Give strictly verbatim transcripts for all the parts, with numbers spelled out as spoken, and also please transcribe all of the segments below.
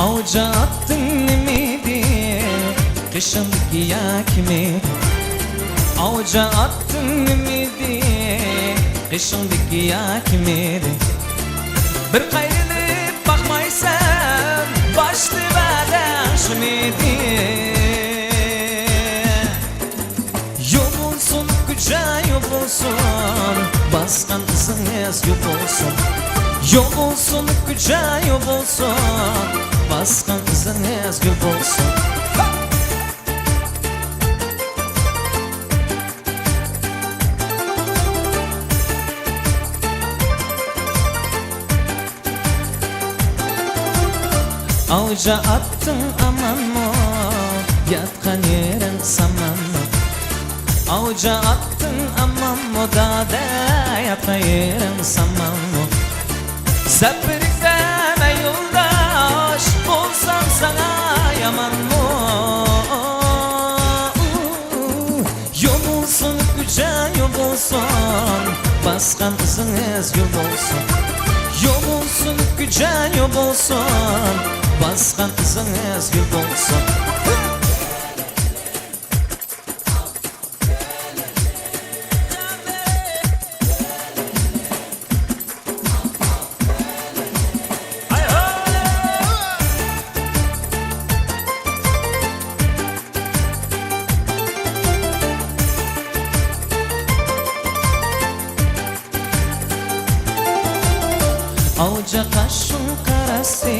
ئاۋجا ئاتتىڭ نېمىدى؟ قېشىڭدىكى يا كىمىدى؟ ئاۋجا ئاتتىڭ نېمىدى؟ قېشىڭدىكى يا كىمىدى؟ بىر قايرىلىپ باقمايسەن، باشتا ۋەدەڭ شۇمىدى؟ يول بولسۇن، كوچا يول بولسۇن، باسقان ئىزىڭىز گۈل بولسۇن. يول بولسۇن، كوچا يول بولسۇن، باسقان ئىزىڭىز گۈل بولسۇن. ئاۋجا ئاتتىڭ ئامانمۇ؟ ياتقان يېرىڭ سامانمۇ؟ ئاۋجا ئاتتىڭ ئامانمۇ، دادە؟ ياتقان يېرىڭ سامانمۇ؟ سەپىرىڭدە مەن يولداش، بولسام ساڭا يامانمۇ؟ يول بولسۇن، كوچا يول بولسۇن، باسقان ئىزىڭىز گۈل بولسۇن. يول بولسۇن، كوچا يول بولسۇن، باسقان ئىزىڭىز گۈل بولسۇن. ئاۋجا قاشۇڭ قاراسى،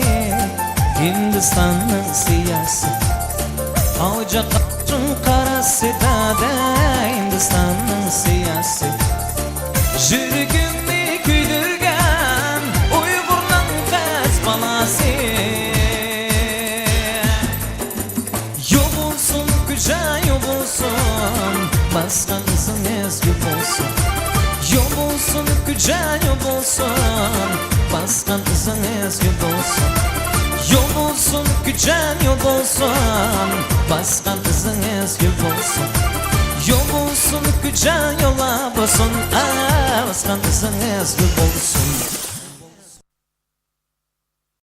ھىندىستاننىڭ سىياسى. ئاۋجا قاشۇڭ قاراسى، دادە، ھىندىستاننىڭ سىياسى. يۈرىكىمنى كۆيدۈرگەن ئۇيغۇرنىڭ پەس بالاسى. يول بولسۇن، كوچا يول بولسۇن، باسقان ئىزىڭىز گۈل بولسۇن. يول بولسۇن، كوچا يول بولسۇن، باسقان ئىزىڭىز گۈل بولسۇن. يول بولسۇن، كوچا يول بولسۇن، باسقان ئىزىڭىز گۈل بولسۇن. يول بولسۇن، كوچا يوللار بولسۇن، ئا، باسقان ئىزىڭىز گۈل بولسۇن.